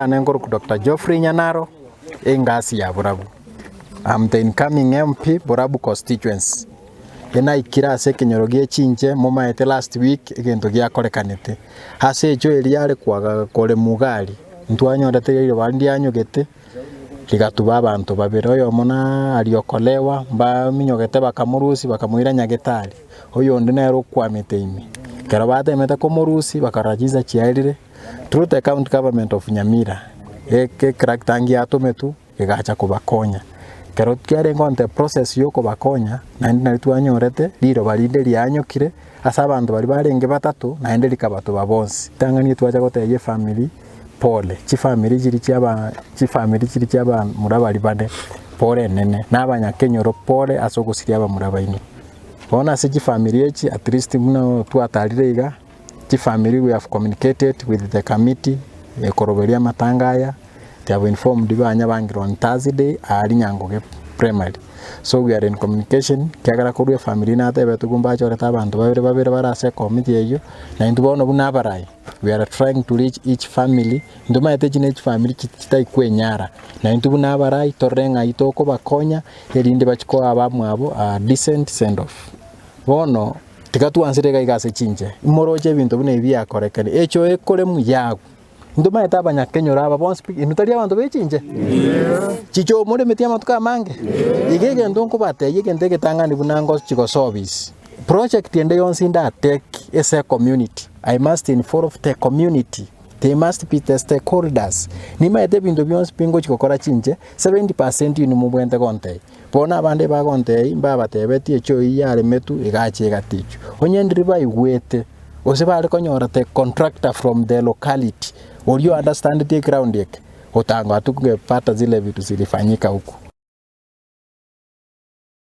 Ane nkorokwa Doctor Geoffrey Nyanaro, engasi ya Borabu. I'm the incoming MP Borabu constituency. Enaikire ase ekenyoro gie chinche momaete last week egento giakorekanete. Ase echo eria yare kwaga kore mugari, ntwanyorete riroba ndianyogete rigatuba abanto babere, oyomo na aliokolewa mbaminyogete bakamorusia bakamoira nyagetari, oyonde nere okwamete ime. Ekero batemete komorusia bakarora chinsa chiarire. Through the county government of Nyamira, ecractor ngiatometwe egacha kobakonya. Ekero kiarenge on the process ya okobakonya, naende nari twanyorete riroba rinde rianyokire ase abanto baria barenge batato naende rikabatoba bonsi. Ritang'ani twacha gotebia efamiri pole, chifamiri chiria chia aba chifamiri chiria chia abamura baria bane pole enene, na abanyakenyoro pole ase ogosiria abamura baino. Bono ase chifamiri echi at least buna twatarire iga. Chifamiri we have communicated with the committee ekoroberia amatanga aya, they have informed banyabangire on Thursday aaria Nyangoge primary. So we are in communication ekiagera korwa efamiri natebetwe ng'a mbachorete abanto babere babere bare ase ecommittee eyio, na intwe bono buna abarai we are trying to reach each family, ntomaete echi ne chifamiri chitari kwenyara, na intwe buna abarai torore ng'ai tokobakonya erinde bachie koa abamwabo a decent send off. Bono. Tiga twansire iga iga ase chinche, imoroche ebinto buna ebi biakorekire, echo ekore muya agwo. Ntomaete abanyakenyoro aba bonsi pi, inwe tari abanto be chinche? Chiche omoremeti amatuko amange? Iga egento nkobatebia egento egetang'ani buna ngochi gosoa ofisi, project ende yonsi ndatake ase ecommunity, I must involve the community, they must be the stakeholders. Nimaete ebinto bionsi pi ngochi gokora chinche, 70% inwe mobwenerete gontebia. Bono abande bagontebia, mbabatebetie echoo eyio yaremetwe egacha egatichwa. Onye ndiri baigwete, gose bare konyora the contractor from the locality, oria o understandeti eground eke, otangwa tungepata zile vitu zilifanyika huku.